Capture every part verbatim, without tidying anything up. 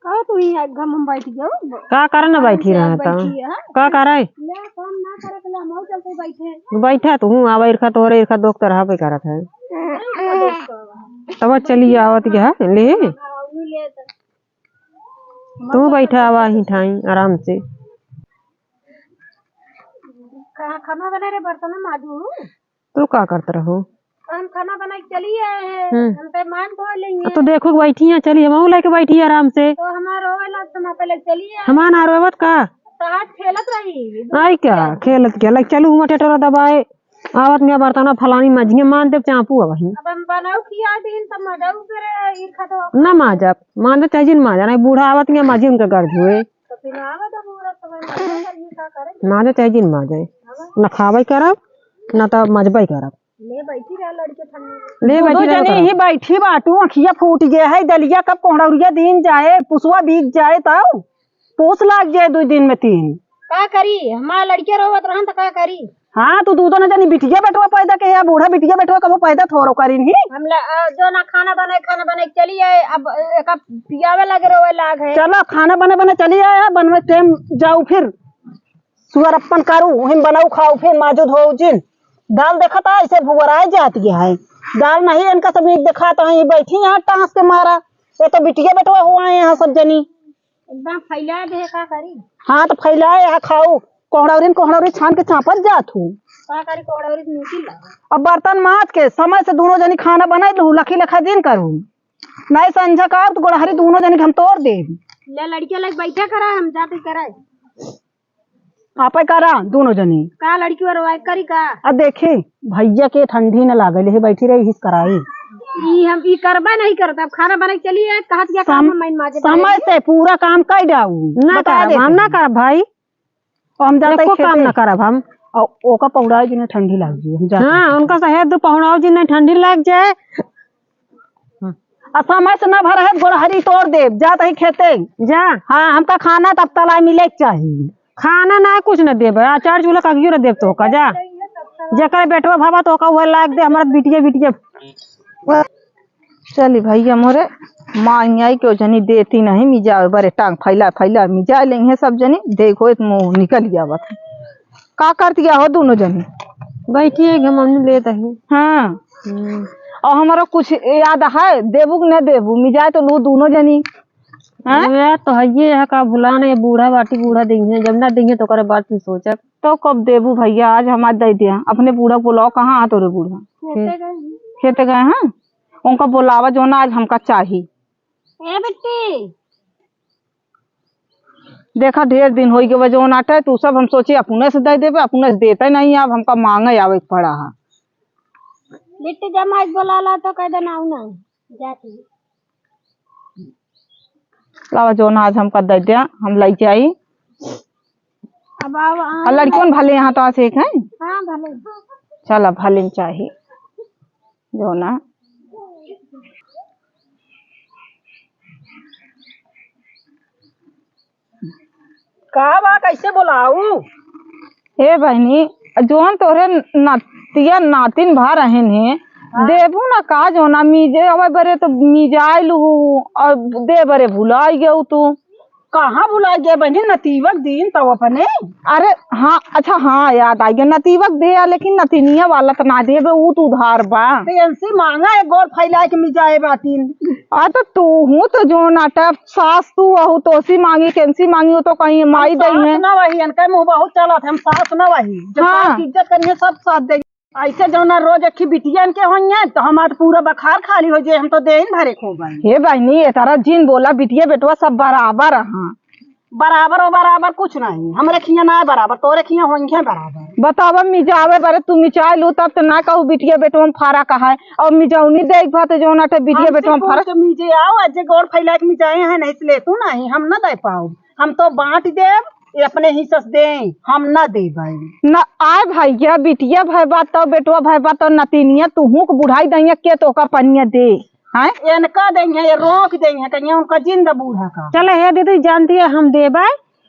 का तू ही एक घम में बैठ गयो? का करे ना बैठी रहा था? बैठी है। का करे? ले, काम ना करे के ले, हम चलते बैठे। बैठा तू हूँ, आवा इरखा तोरे इरखा दोस्त तरह पे करत है। तब चली आवत के है, ले। हाँ, उन्हीं ले तो। तू बैठा आवा ही ठाई आराम से। का खाना बना रे, बर्तन माजू? तू का करत रहो? हम खाना बना के चली आए हैं। हम्म। हम तो मान धो लेंगे। तो देखो बैठी है, चली हम लेके बैठी है आराम से। तो हमार रोवे लाग तो हम पहले चली आए। हमार ना रोवत का? तो आज खेलत रही। आई क्या? खेलत क्या? लाइक चलू हुआ टेटोरा दबाए। आवत में बर्तन फलानी मजिए मान देव चापू अब ही। अब हम बनाऊ खिया दिन तो मजाऊ करे ईरखा तो। ना माजब, मान दे चाहे जिन माजा, नहीं बूढ़ा आवत में मजिए उनके गर्ज हुए। तो फिर आवे तो बूढ़ा तो हम का करे? माजा चाहे जिन माजे। हाँ। न खावे करब, न तो मजबे करब। ले बैठी रहा लड़के ठंडी में। ले दोनों बैठी रहा जने करा। ही बैठी बाटू, अखिया फूट गया है, दलिया कब कोहड़ौरिया दिन जाए, पुसवा बीत जाए तब पूस लाग जाए दो दिन में तीन। का करी, हमार लड़के रोवत रहन त का करी? हाँ, तू दू दोनों जनी बिटिया बेटवा पैदा के या बूढ़ा बिटिया बेटवा कबो पैदा थोड़ो करीन ही। हम ल-, अ, जो ना खाना बनाए, खाना बनाए चली आए, अब एका पियावे लगे रोवे लाग है। चलो खाना बने बने चली आए, बनवे टाइम जाऊ फिर। सुअर अपन करू, हिम बनाऊ खाऊ, फिर माजू धोऊ जिन। दाल देखा था ऐसे भुवराए जाती है। दाल नहीं इनका सब नीक देखा तो ही बैठी यहाँ टांस के मारा। ये तो बिटिया बेटवा हुआ है यहाँ सब जनी। एकदम फैला दे, का करी? हाँ, तो फैलाए यहाँ खाऊ। कोहड़ौरी न कोहड़ौरी छान के चापत जात हूँ। का करी, कोहड़ौरी के नीचे लगा। अब बर्तन माज के समय से दोनों जनी खाना बनाई लू, लखी लेखा दिन करू। नहीं संझा का तो गोड़हरी दोनों जनी के हम तोड़ देब। ले लड़के लग बैठे करा, हम जाते कराए। आपे करा दोनों जनी। का लड़की और वाई करी का? आ देखी, भैया के ठंडी न लागल, यही बैठी रही हिस कराई। ई हम ई करबे नहीं करत, अब खाना बना के चली है, कहत क्या काम सम-, हम माइन माजे समय से पूरा काम कर डाऊ। ना बता करब, देते हम ना हैं। करब भाई। और हम जाते एको काम खेते। ना करब हम। और ओका पौड़ाई जिन्हें ठंडी लाग जी, हम जाते हाँ, हैं। उनका सहे दो पौड़ाओ जिन्हें ठंडी लाग जाए। आ समय से ना भरा है, गोड़हरी तोड़ देब, जात ही खेते। जा। हाँ, हमका खाना तब तलाई मिले के चाही। खाना ना, कुछ ना देब, अचार चूल्हा कगियो ना देब तो का, जा। जेकर बेटवा भावा तो का उहे लाग दे, हमारा बिटिया, बिटिया। चली भैया मोरे, माई आई के जनी देती नहीं, मिजावे बरे टांग फैला फैला मिजा लेंगे सब जनी, देखो एक मुंह निकल आवत है। का करती हो दोनों जनी? बैठी है, घमंड लेत है। हाँ। हम्म। और हमारा कुछ याद है, देबू कि न देबू? मिजाए तो लू दोनों जनी। हाँ? अरे यार, तो है ये है का भुला नहीं, बूढ़ा बाटी बूढ़ा देंगे, जब ना देंगे तो करे बात में सोचब। तो कब देबू भैया? आज हमार दे दिया, अपने बूढ़ा को बुलाओ, कहाँ है तोरे बूढ़ा? खेते गए हैं। खेते गए हैं? उनका बुलावा जो ना आज हमका चाही। ए बिट्टी। देखा, ढेर दिन होई गए, जौन आटे तू सब हम सोचे अपने से दे देबे, अपने से देते नहीं, अब हमका मांगे आवे के पड़ा है। बिट्टी जमाई बोला ला तो कह देना, आऊ ना, जाती। लावा, जौन आज हमका दे दे, हम लई जाई। अब आओ, आओ। और लड़कियों भले यहाँ तो आज एक हैं? हाँ, भले। चला, भले चाही। जो ना। का बा, कैसे बोलाऊ? ए बहिनी, जौन तोहरे नतिया नातिन भा रहन हे, हाँ। देबू ना का, जो ना मिजे अवे बरे तो मिजाई लू, और दे बरे भुलाई गऊ तू। कहाँ भुला गए बहिनी, नतीवक दिन तो अपने? अरे हाँ, अच्छा हाँ, याद आ गया, नतीवक दे आ, लेकिन नतिनिया वाला तो ना देबे, ऊ तो उधार बा। तो इनसे मांगा एक गोर फैला के मिजाए बातिन। आ तो तू हूँ तो जो नाटक सास तू अहू, तोसी मांगी, केनसी मांगी, वो तो कहीं माई हम दई सास है। ना वही, इनका मुंह बहुत चलत है, हम सास ना वही। जब हाँ। सास की इज्जत करिए, सब साथ दे। ऐसे जौना रोज अखी बिटियन के होइए, तो हमार पूरा बखार खाली हो जाए, हम तो देन भरे खो गए। हे बहिनी, ए तरह जिन बोला, बिटिया बेटवा सब बराबर हाँ। बराबर और बराबर कुछ नहीं, हमरे खिया ना है बराबर, तोरे खिया होइए बराबर। बतावा, मिजावे बारे तू मिचाए लू, तब तो ना कहू बिटिया बेटवा में फर्क है, और मिजौनी देख भाते जौन अटे बिटिया हमसे बेटवा में पूछ फर्क। के मिजे आओ, आज जे गोड़ फैला के मिजाए हैं, नहीं तो ले तू नहीं, हम ना दे पाओ, हम तो बांट देब, ये अपने हिस्सा से दें, हम ना देबै। ना आए भैया, बिटिया भय बा तो, बेटवा भय बा तो, नतिनिया तुहू के बुढ़ाई दइया के तो ओकर पनिया दे, हैं? इनका देंगे, ये रोक देंगे, कहिए उनका जिंदा बूढ़ा का। चले हे दीदी, जानती है हम देबै।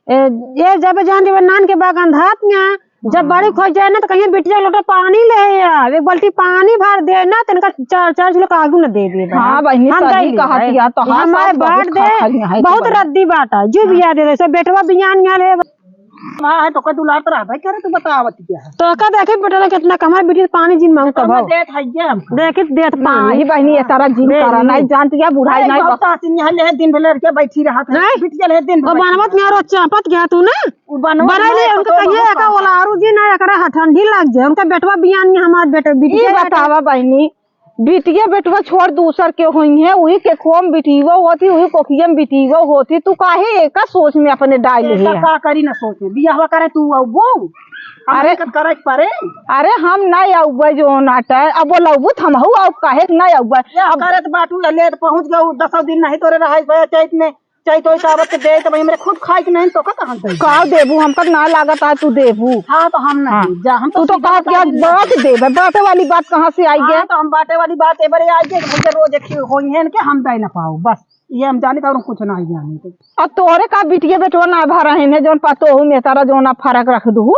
ए, ये जब जान देबै नान के बाग अंधात में, जब बड़ी खोज जाए ना, तो कहिए, "बिटिया, लोटा पानी ले आ, एक बाल्टी पानी भर दे ना, तनिका चार, चार किलो कागू न दे दे बा।" हाँ, बहिनी, हम सही कह लिया कहत है। या, तो हाँ, हमारे सास बहुत बांट दे, खा-, खाई है, बहुत तो बहिनी। रद्दी बाटा, जो बिया दे दे, सब बेटवा बियान यहाँ रे। माँ है, तो का दुलार तो रहबे करे, तू बतावत क्या है? तो का देखे, बेटवा कितना कमाए, बिटिया पानी जिन मांग तो कब हमें हो? देत है ये हमका। देखे, देत पानी। नहीं, बहिनी, ये तारा जिन देख करा, ली। नहीं जानती है, बुढ़ाई नहीं, नहीं बहुत बा। सास यहाँ ले दिन भर लड़के बैठी रहत है, नहीं। बिटिया ले दिन भर वो बैठी बनवत रहत। यहाँ रोज चापत गया तू ना? उ बनवा बनाई ले, उनका कहिए, "एका ओलारू जी ना, एकरा ह-, ठंडी लाग जाए।" उनका बेटवा बियान में हमार बेटा, ई बिटिया बतावा बहिनी, बिटिया बेटवा छोड़ दूसर के होई है, उही के खोम बिटियो होती, उही कोखिया में बिटियो होती, तू काहे एका सोच में अपने डाल एका है? का करी ना सोच में, बियाहवा करे तू अउबू, अरे, अरे, करे के परे। अरे हम ना अउबे जो नाटे, अब बोलबू त हमहू अउब, काहे के ना अउबे? या अब करत बाटू, या लेत पहुँच गऊ, दसों दिन नहीं तोरे रहे चैत में, चाहे तो आवत के दे, तब हमरे खुद खाए के नहीं, तो का कहाँ दे? का देबू? हमका ना लागत है तू देबू। हाँ, तो हम नहीं, हाँ। जा, हम तो तू तो सीधा कहत बता क्या देंगे। बांट देबे, बांटे वाली बात कहाँ से आई हाँ, है? तो हम बांटे वाली बात ए बारे आई है कि भैया रोज एक ही होई है इनके, हम दे ना पाओ, बस ये हम जानी तो और कुछ नहीं जानी तो। अब तोरे का बिटिया बेटवा ना भरा है ने, जौन पतोहू में तारा जौन फर्क रख दू।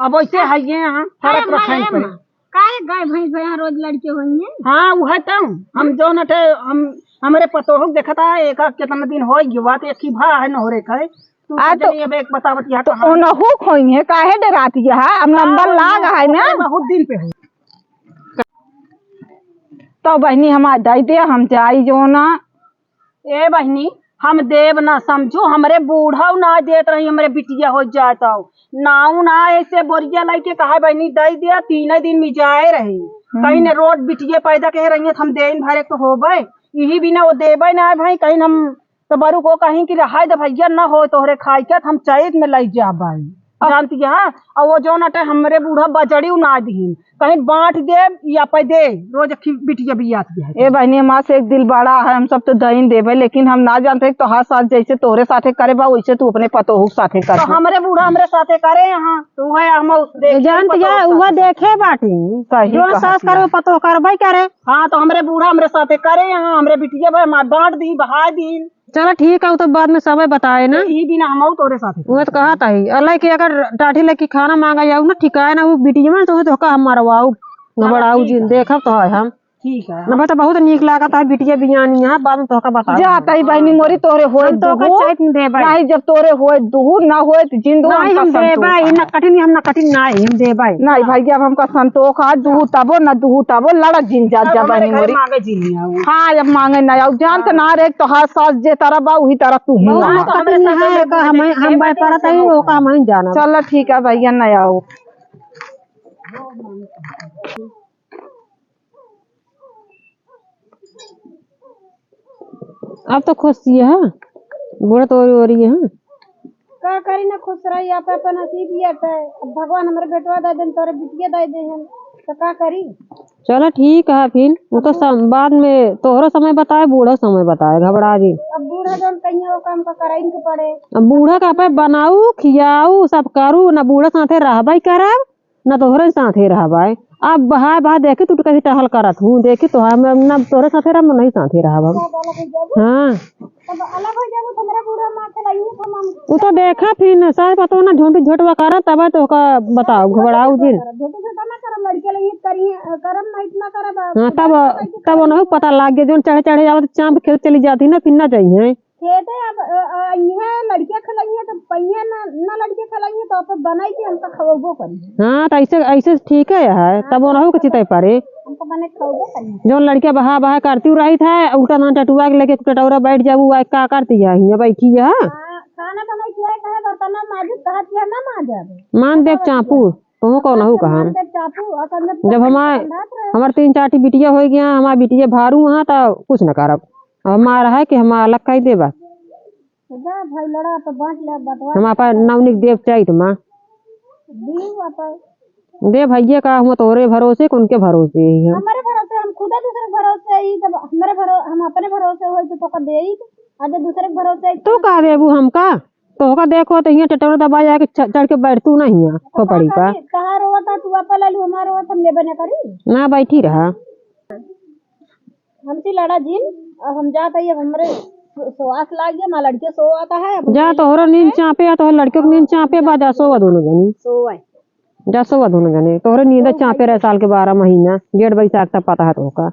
अब वैसे है ये यहाँ, फर्क अरे रखा है मारे पर। माँ, काहे गाय भैंस भैया रोज लड़के होई हैं? हाँ, उहे तो, हम जौन अटे, हम, हमरे पतोहू के देखता है, एक कितना दिन हो गया, बात एक ही भा है नोहरे का है। तू आ, तो तो, चलिए, अब एक बतावत यहाँ तो कहाँ? ओनहु खोई है, काहे डराती है? अब हाँ, नंबर वही लाग है, है ना? ओकरे बहुत दिन पे हो। तो बहिनी, हमार दे दे, हम जाई जो ना। ए बहिनी, हम देब ना समझू, हमरे बूढ़ऊ ना देत रही, हमरे बिटिया हो जाए तो। नाऊ ना ऐसे बोरिया लइके कहे, "बहिनी, दे दे," तीन दिन में जाए रही। हम्म। कहीं ने रोज बिटिया पैदा कहे रही, तो हम देन भरे तो होबे। इही बिना वो देबे ना भाई, कहीं हम तो बरू को कहीं कि रहाई दे भैया, ना हो तोहरे खाई के, हम चैत में लई जाबे। अब जानती है, हाँ? और वो जौन अटे हमरे बूढ़ा बजड़ी उना दीन, कहीं बांट दे या पे दे, रोज अखी बिटिया बियात गया है। ए बहिनी, हमार से एक दिल बड़ा है, हम सब तो दइन देबे, लेकिन हम ना जानते कि तोहार सास जैसे तोहरे साथे करे बा, वैसे तू अपने पतोहू के साथे कर। तो हमरे बूढ़ा हमरे साथे करे यहाँ, तो वह हम देख जानती है, वह देखे बाटी। सही जो सास करे, पतोह करबे करे। हाँ, तो हमरे बूढ़ा हमरे साथे करे यहाँ, हमरे बिटिया भाई हमार बांट दी, बहा दी। चला ठीक है, वो तो बाद में समय बताए ना। तो ई बिना हमहू तोरे साथे। वो तो कहत है, अलग कि अगर टाठी लेके खाना मांगा जाऊ ना, ठिकाए ना, वो बिटिया में तो धोखा हम मरवाऊ, चला घबराऊ ठीक जिन, है। देखब तो है हम। ठीक है। ना बता, बहुत नीक लागत है बिटिया बियानी है, बाद में तोहका बताऊ। जा तई बहिनी मोरी, तोरे होए हम तो दुहू। चैत में देबै। नहीं, जब तोरे होए दुहू, ना होए तो जिन दो, नहीं, हमका हम देबै, संतोष है। ना कठिन, हम ना कठिन, नहीं, हम देबै। नहीं भैया, अब हमका संतोष है, दुहू तबो, ना दुहू तबो, लड़ा जिन जात अब जा हमरे बहिनी घर मोरी। मांगे जी नहीं आओ। हाँ, अब मांगे ना आओ, जानत हाँ। ना रे, तोहार सास जे तरह बा, वही तरह तू ही बहुत बा। ना तो हमरे कठिन साथ है, में का हम, हम देबै, बाय परत है, देबै। वो का हम ही जानब। चलो ठीक है भैया, ना आओ। अब तो खुश ही है, बूढ़ा तो ओरी ओरी है। का करी ना, खुश रही, आप अपन नसीब ये है। अब भगवान हमरे बेटवा दे देन, तोरे बिटिया दे दे हैं, तो का करी? चलो ठीक है, फिर वो तो सम-, बाद में तोहरा समय बताए, बूढ़ा समय बताए, घबरा जी। अब बूढ़ा जौन कहिए वो काम का कराइन के पड़े। अब बूढ़ा का पे बनाऊ, खियाऊ, सब करू, ना बूढ़ा साथे रहबे करब। ना तोहरे साथे रहबै। अब बहा, बहा, देखी तू कैसे टहल करत हूँ, देखी तोहर, हम ना तोहरे साथे रहब, ना नहीं साथे रहब हम। सब अलग हो जाबू? हाँ। तब अलग हो जाबू, तो हमरा बूढ़ा माँ के लइए, तो हम उ तो देखा फिर न, सास पतोह ना झूठी झूठवा करत, तब तोहका बताऊ, घबराऊ जिन। झूठी झूठा ना करब, लड़के लइए करिए, करब ना इतना करब, हाँ, तब, तब उन्हें पता लाग गया, जौन चढ़े चढ़े आवत चाँप खेत चली जाती ना, फिर ना जाइए। खेते अब, अ, अ, इहे लड़किया खलइहे तो पइहे ना, ना लड़किया खलइहे तो अपन बनाई के हमका खवबो करी। हाँ, तो ऐसे, ऐसे ठीक है, है। हाँ, तब तो ओनहु के हमका चितई परे। हमका बने खवबो करी। जौन लड़किया बहा, बहा करती रही था, उल्टा ना टटुआ के लेके टटौरा बैठ जाबू, आ का करती है, हियाँ बैठी है। हाँ, खाना बनाई के कहे बर्तन माजित कहत है ना माजब। मान देख चापू, तुहूँ कौन हूँ कहा। मान देख चापू, असन जब जब हमार, ठंडात रहे। हमार तीन चार ठी बिटिया होइ गया, हमार बिटिया भारू हाँ, तो कुछ न करब। अब हमार है कि हम अलग कइ देबा। जा भाई लड़ा तो बांट ले बटवा। हम आपा नवनिक देव चाहित माँ। दीव आपा। दे भैया का हम तोरे भरोसे, कौन के भरोसे ही है? हमारे भरोसे, हम खुदा दूसरे भरोसे ही, जब हमारे भरो-, हम अपने भरोसे होई तो तोका देई, आ जब दूसरे के भरोसे तू का देबू हमका? तोहका देखो तो हियाँ टटोरा दबा जाके च-, चढ़ के बैठ तू ना हियाँ, तो खोपड़ी का का। करी? तहार रोवत है, तू आपा ले लू, हमार रोवत हम लेबे ना करी। ना बैठी रहा। हमसे लड़ा जिन, अब हम जात हई, अब हमरे सो-, सोआस लाग गया, हमार लड़के सोआत है, अब जा, तोहरो नींद चापे, या तोहर लड़कियों के नींद चापे, बा जा, सोवा दोनों जनी। सोवा। जसवा दुनो जने, तोहरे नींद चापे रहे साल के बारह महीना, जेठ बैसाख तक पता है तोहका।